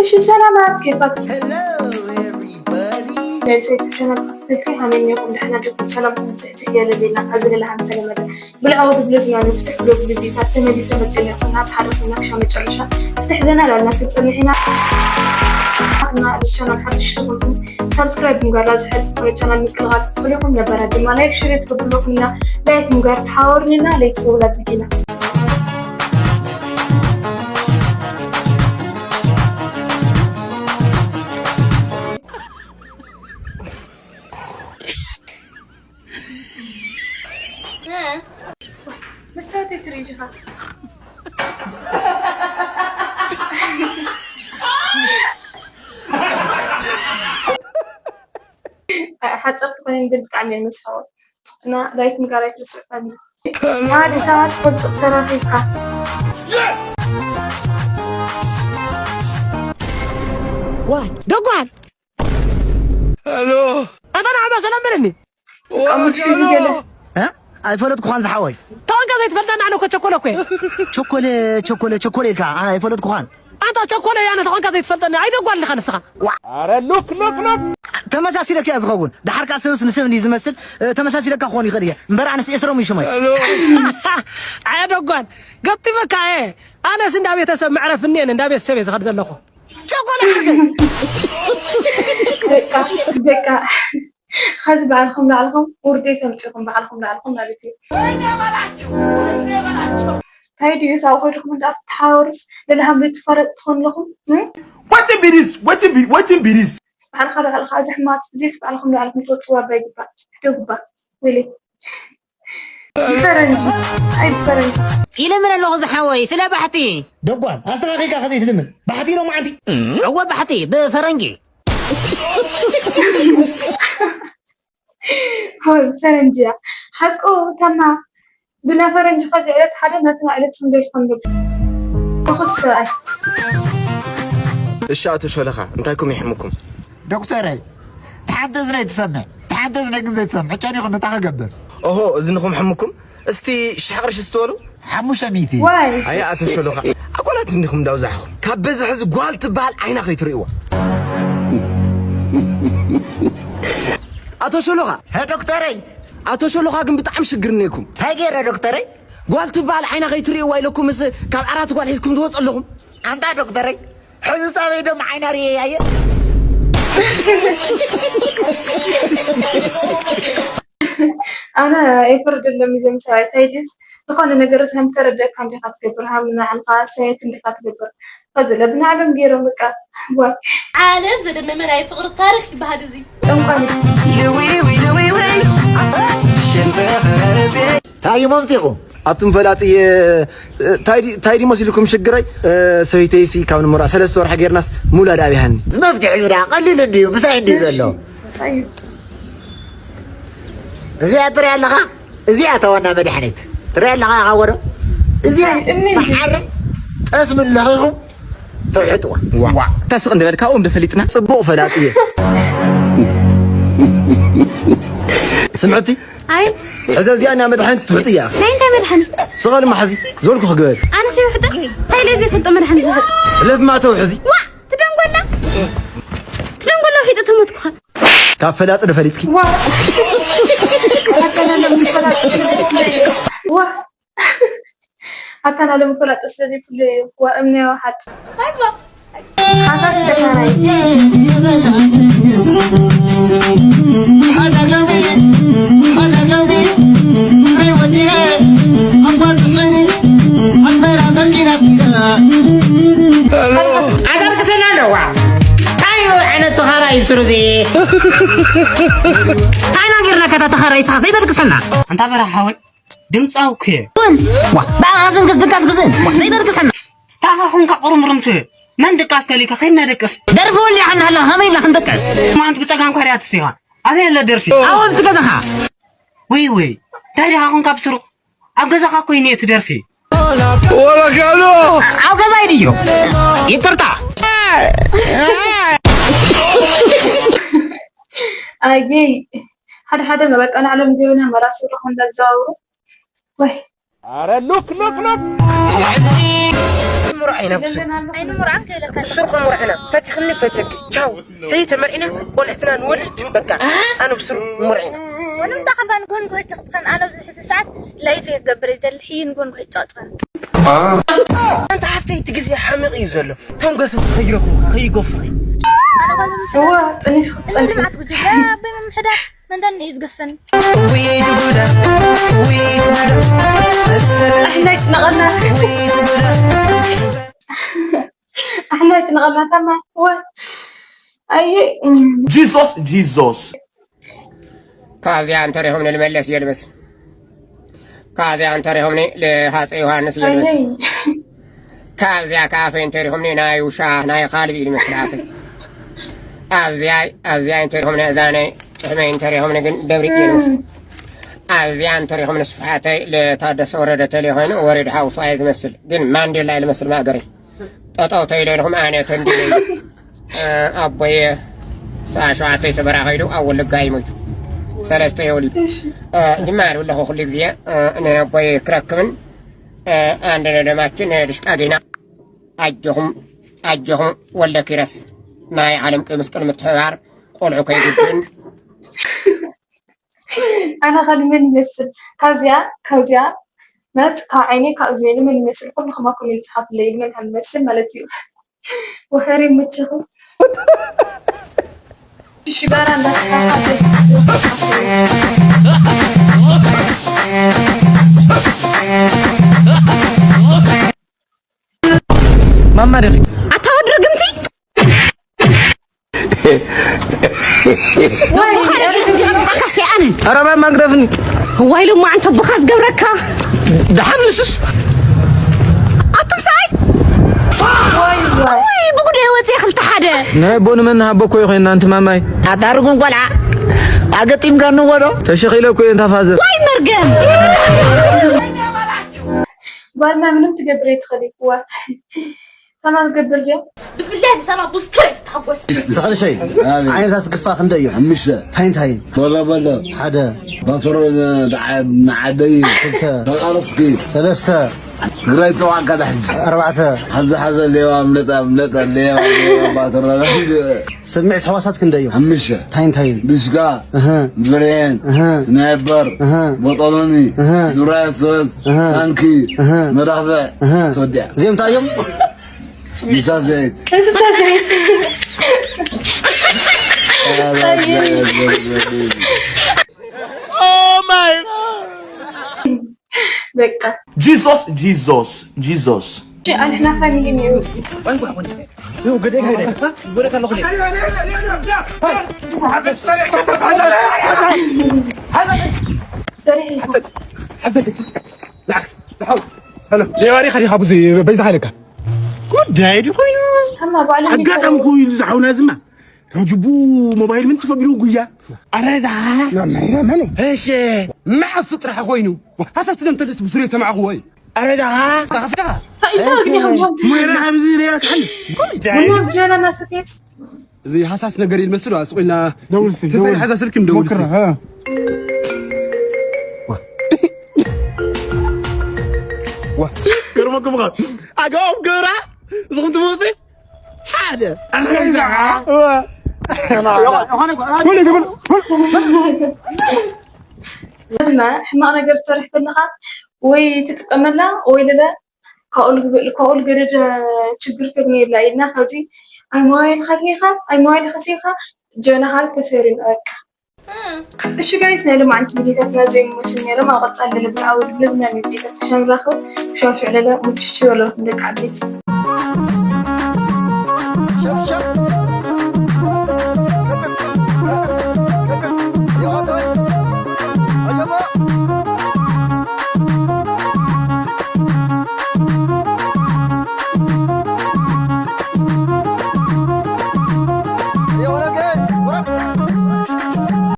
እሺ ሰላማት ኬፋት Hello everybody. ናይ ሰይፉ ቻናል ተኸታተልቲ ሃመኛ ኹም ደሕና ዲኹም? ሰላም ኹም ጽሕጽሕ እያለ ዜና ካዘለላ ሃምተለመደ ብልዓዊ ድብሎ ዝና ንፍትሕ ብሎ ብልቢታት ተመሊሰ መጽእና ይኹን ናብ ሓደ ኹና ክሻ መጨረሻ ፍትሕ ዘና ላልና ክንጸንሕ ኢና። እና ቻናል ሓድሽ ዝኾንኩም ሳብስክራይብ ምግባር ዝሕል ቻናል ምቅልቓል ትኽእሉ ኢኹም። ነባራት ድማ ላይክ ሸር ትገብሩ ኣለኹም እና ላይክ ምግባር ተሓባበሩኒ እና ለይቲ ውላድ ቢጊና መስታወት ትርኢ ኢኻ። ሓፀርቲ ኮይነን ግን ብጣዕሚ እየን መስሓወ እና ላይክ ምግባር ኣይትርስዑ ፋሚሊ። ሓደ ሰባት ፈልጡ ተራኺብካ ዋይ ደጓል ሄሎ ኣንታ ንዓባ ሰላም በለኒ። ቀሙድ ሒዙ ገለ እ? ኣይፈለጥኩኻን ዝሓወይ ተወንካ ዘይትፈልጠና ኣነ እኮ ቸኮለ እኮ እየ። ቸኮለ ቸኮለ ቸኮለ ኢልካ ኣነ ኣይፈለጥኩኻን ኣንታ ቸኮለ እየ ኣነ ተኾንካ ዘይትፈልጠኒ ኣይደጓል ኢኻ ንስኻ። ኣረ ሉክ ሉክ ሉክ ተመሳሲለካ እያ ዝኸውን ድሓር ከዓ ሰብስ ንሰብ እንድዩ ዝመስል እ፣ ተመሳሲለካ ክኾን ይኽእል እየ እምበር ኣነስ ኤስሮም እዩ ሽመይ ኣየ ደጓል ገጢመካ እየ። ኣነስ እንዳ ቤተሰብ መዕረፍ እኒአን እንዳ ቤተሰብ እየ ዝኸድ ዘለኹ። ቸኮለ ሓገ በቃ በቃ ኸዚ ባዕልኹም ላዕልኹም ውርደይ ተምፅኹም ባዕልኹም ላዕልኹም ማለት እዩ። እንታይ ድዩ ሳብ ኮይድኩም እንዳ ትሓወሩስ ልልሃም ልትፋለጥ ትኾን ኣለኹም Wetin be this? Wetin be wetin be this? ባዕልኻ ባዕልኻ እዚ ሕማት እዚስ ባዕልኹም ላዕልኹም ትወፅዋ ባይግባእ ደጉባ ወይለይ ፈረንጂ ኣይ ፈረንጂ ይልምን ኣለኹ ዝሓወይ ስለ ባሕቲ ደጓል ኣስተኻኺልካ ከዘይትልምን ባሕቲ ሎማዓንቲ እወ ባሕቲ ብፈረንጂ ሆይ ፈረንጂ እያ ሓቁ ተማ ብና ፈረንጂ ከዚ ዕለት ሓደ ናትና ዕለት ስንደልኩም ዶ ርኹስ ሰብኣይ እሺ ኣቶ ሾለኻ እንታይ ኮም ይሕምኩም? ዶክተረይ፣ ተሓንተ እዝነይ ትሰምዕ፣ ተሓንተ እዝነይ ግን ዘይትሰምዕ፣ ጨኒኹ እንታይ ክገብር? ኦሆ፣ እዝንኹም ሕምኩም? እስቲ ሽሕ ቅርሺ ስትበሉ? ሓሙሽተ ሚእቲ። ዋይ። ኣየ ኣቶ ሾሎኻ፣ ኣጓላት እንዲኹም እንዳውዛሕኹም። ካብ በዝሒ እዚ ጓል ትበሃል ዓይና ከይትርእይዋ። ኣቶ ሾሎኻ። ሀ ዶክተረይ። ኣቶ ሾሎኻ ግን ብጣዕሚ ሽግር እኒአኩም። እንታይ ገይረ ዶክተረይ? ጓል ትበሃል ዓይና ከይትርእይዋ ኢለኩም ምስ ካብ ዓራት ጓል ሒዝኩም ትወፁ ኣለኹም። ኣንታ ዶክተረይ። ሕዚ ሳበይ ደሞ ዓይና ርእየያ እየ። ኣነ ኣይፈርደሎም እዞም ሰብኣይ ታይ ድስ ዝኾነ ነገር ስለ ምተረደእካ እንዲኻ ትገብር ሃም ንባዕልኻ ኣስተያየት እንዲኻ ትገብር ከዚ ለብና ዓለም ገይሮም በቃ ዋይ ዓለም ዘደመመ ናይ ፍቕሪ ታሪኽ ይበሃል እዚ ጠንቋይ ልዊዊ ልዊዊ ሽንጥረዜ ታይ መምፂኹም ኣቱም ፈላጥየ ታይ ዲ መሲልኩም ሽግረይ ሰበይተይሲ ካብ ንምራ ሰለስተ ወርሒ ጌርናስ ምውላድ ኣብያሃኒ ዝመፍትሒ ዝዳ ቀሊል እንድዩ ምሳይ እንድዩ ዘሎ እዚኣ ትሪያ ኣለኻ እዚኣ እታ ዋና መድሓኒት ትሪያ ኣለኻ ኢኻ ወዶ እዚኣ መሓረ ጠስሚ ለኺኹም ተውሕጥዋ ተስቕ እንደበልካ ኦም ደፈሊጥና ጽቡቕ ፈላጥ እየ ስምዕቲ ኣቤት ሕዚ እዚኣ ናይ መድሓኒት ትውሕጥ እያ ናይ እንታይ መድሓኒት ስቐል ማሕዚ ዝበልኩ ክግበር ኣነ ሰይውሕጠ እንታይ ኢለ ዘይፈልጦ መድሓኒት ዝውሕጥ ሕለፍ ማተው ሕዚ ዋ ትደንጎላ ትደንጎላ ውሒጠ ተመትኩኸ ካብ ፈላጥ ዶ ፈሊጥኪ ዋ ኣታ ናሎም ፈላጦ ስለ ዘይፍለዩ ዋ እምነዮ ሓጥ ሓሳስ ተካራይ ኣዳርቅሰና ኣለዋ እንታይ ዓይነት ተኻራይ እዩ ስሩዚ እንታይ ናጊርናካ እታ ተኻራይ ስኻ ዘይተድቅሰና ኣንታ በረኻ ሓወይ ድምፃዊ ኩየ ዋ ብኣኻ ዝንግስ ድቃስ ግዝን ዋ ዘይተድቅሰና ታኻ ኹንካ ቁርምርምት መን ድቃስ ከሊካ ከይድና ደቅስ ደርፊ ወሊዓ እናሃላ ከመይ ኢልና ክንደቅስ ማንት ብፀጋም ካርያ ትስቲኻ ኣበይ ኣለ ደርፊ ኣወ ኣብቲ ገዛኻ ወይ ወይ እንታይ ዲኻ ኹንካ ብስሩ ኣብ ገዛኻ እኮ እዩ እቲ ደርፊ ወረካሎ ኣብ ገዛይ ድዩ ይቅርታ ኣየይ ሓደ ሓደ መበቃ ንዓለም ገበና መራሲ ሮኾ እንዳዘዋውሩ ወይ ኣረ ሉክ ሉክ ሉክ ምሩዕ ኢና ብሱ ሽለለና ኣሎ። ኣይንምርዓን ከይለካ ብስርኩም ምሩዕ ኢና ፈቲኽኒ ፈትየኪ ቻው ሕይ ተመርዒና ቆልዕትና ንወልድ በቃ ኣነ ብስሩ ምሩዕ ኢና ወንም ዳኸባ ንጎን ጎይ ጭቕጭቐን ኣነ ኣብዚ ሕዚ ሰዓት ላይፍ ክገብር ይደሊ ሕይ ንጎን ጎይ ጭቕጭቐን ኣንተ ሓፍተይ እቲ ግዜ ሓሚቕ እዩ ዘሎ እቶም ገፈፍ ከይረኽቡ ከይገፉኺ ኣነ ጓል እወ ጥኒስ ክትጸንሕ ልምዓት ጉጅለ ኣቦይ ምምሕዳር መንደኒ እዩ ዝገፈኒ ኣሕላይ ጭነቐና ኣሕላይ ጭነቐና ታማ እወ ኣየ ጂሶስ ጂሶስ ካብዚኣ እንተሪኹምኒ ልመለስ እየ ልመስል ካብዚኣ እንተሪኹምኒ ልሃፀ ዮሃንስ እየ ልመስል ኣየይ ካብዚኣ ከኣፈይ እንተሪኹምኒ ናይ ውሻ ናይ ካልብ እዩ ልመስል ኣፈይ ኣብዚኣ ኣብዚኣ እንተሪኹምኒ እዛ ናይ ሕመይ እንተሪኹምኒ ግን ደብሪ እየ ልመስል ኣብዚኣ እንተሪኹምኒ ስፍሓተይ ልታደሰ ወረደ ተለይ ኮይኑ ወሪድ ሓውሱ ኣየ ዝመስል ግን ማንዴላ እየ ልመስል ማእገረይ ጠጠው ተይለልኹም ኣነ ተንዲነ ኣቦየ ሰዓ ሸውዓተ ሰበራ ከይዱ ኣብ ወለጋ እዩ ሞይቱ ሰለስተ የውሊድ ይማር ኣለኹ ኩሉ ግዜ ናይ ኣቦየ ክረክብን ኣንድ ነደማችን ድሽቃ ጌና ኣጆኹም ኣጆኹም ወልደ ኪረስ ናይ ዓለም ቀይ መስቀል ምትሕባር ቆልዑ ከይጉድእን ኣነ ከ ንመን ይመስል ካብዚኣ ካብዚኣ መፅ ካብ ዓይነይ ካብ እዝነይ ንመን ይመስል ኩልኹም ኣብ ኮሜንት ፃሓፉለይ ንመን ከም ዝመስል ማለት እዩ ወፈር ይምችኹም ሽጋራ እንዳተሓሓተ ማማ ዲኺ ኣታ ወዲ ርግምቲ ኣነን ኧረ ማማ ግደፍኒ እዋይ ሎማዓንቲ ኣቦኻ ዝገብረካ ደሓን ንሱስ ኣቱም ሰኣይ ወይ ብጉዳይ ወፅየ ክልተ ሓደ ናይ ኣቦ ንመን ንሃቦ እኮ ይኾይና ኣንቲ ማማይ ኣዳርጉን ቆልዓ ኣገጢምካ ንወዶ ተሸኺለ እኮ እየ እንታ ፋዘር ዋይ መርገም ጓልና ምንም ትገብር ኣይትኽእል ይክዋ ተማ ትገብር ድያ ብፍላይ ንሰማ ቡስትር እዩ ዝተሓጎስ ተኸልሸይ ዓይነታት ግፋ ክንደይ እዩ ሓሙሽተ እንታይ እንታይ በሎ በሎ ሓደ ባትሮ ንዓደይ ክልተ ተቃለስኪ ሰለስተ ትግራይ ፀዋዕካ ዳሕጂ ኣርባዕተ ሓዚ ሓዘ ሌዋ ምለጠ ምለጠ ሌዋ ሌዋ ባትሮ ዳሕጂ ስምዒት ሕዋሳት ክንደይ እዩ ሓሙሽተ እንታይ እንታይ እዩ ድሽቃ እህ ብሬን እህ ስናይፐር እህ ቦጦሎኒ እህ ዙራያ ሶስት እህ ታንኪ እህ መዳፍዕ እህ ተወዲያ እዚኦም እንታይ እዮም ምሳ ዘይት እንስሳ ዘይት በቃ ጂሶስ ጂሶስ ጂሶስ ኣንሕና ፋሚሊ ነይሩ ሰሪሕ ሌባሪ ኸዲኻ ብዙ በይዛ ኻይለካ ጉዳይ ዲ ኮይኑ ከማ ባዕሎም ኣጋጣሚ ይሰርሑ ኮይኑ ዝሓውና ዝማ ካብ ጅቡ ሞባይል ምን ተፈቢሉ ጉያ ኣረ እዛ መመይ መመይ እሺ መዓሱ ጥራሕ ኮይኑ ሃሳስ ደም ተልስ ብሱር የሰማዕኹ ወይ ኣረ እዛ ሃሳስ ታይሳ ግን ይኸም ሞይራ ኣብዚ ሌባ ክሓል ጉዳይ ወላ ጀናና ሰቴስ እዚ ሃሳስ ነገር ይመስሉ ኣስቆልና ደውል እስኪ፣ ተሰሪ ደውል። ሓዛ ስልክ እንደውል ሞክራ እስኪ። እ። ዋ ገርመኩም ኻ ኣጋኦም ገብራ እዚኹም ትመፁ ሓደ ኣዛ ድማ ሕማቕ ነገር ዝሰርሕ ከለኻ ወይ ትጥቀመላ ወይ ለለ ካብኡ ልግበ- ካብኡ ልገደደ ችግር ተግኒ የላ ኢልና ከዚ ኣይ ሞባይል ካግኒኻ ኣይ ሞባይል ከሲኻ ጀናሃል ተሰሪኑ በቃ እሺ ጋይስ ናይ ሎማዓንቲ ቪዲዮታትና ዘይ መስል ነይሮም ኣብ ቀፃሊ ለለ ብልዓዊ መዝናኒ ቪዲዮታት ክሻብ ንራኸብ ክሻብ ሽዕ ለለ ሙችች በለኹም ደቂ ዓበይቲ ሸብሸብ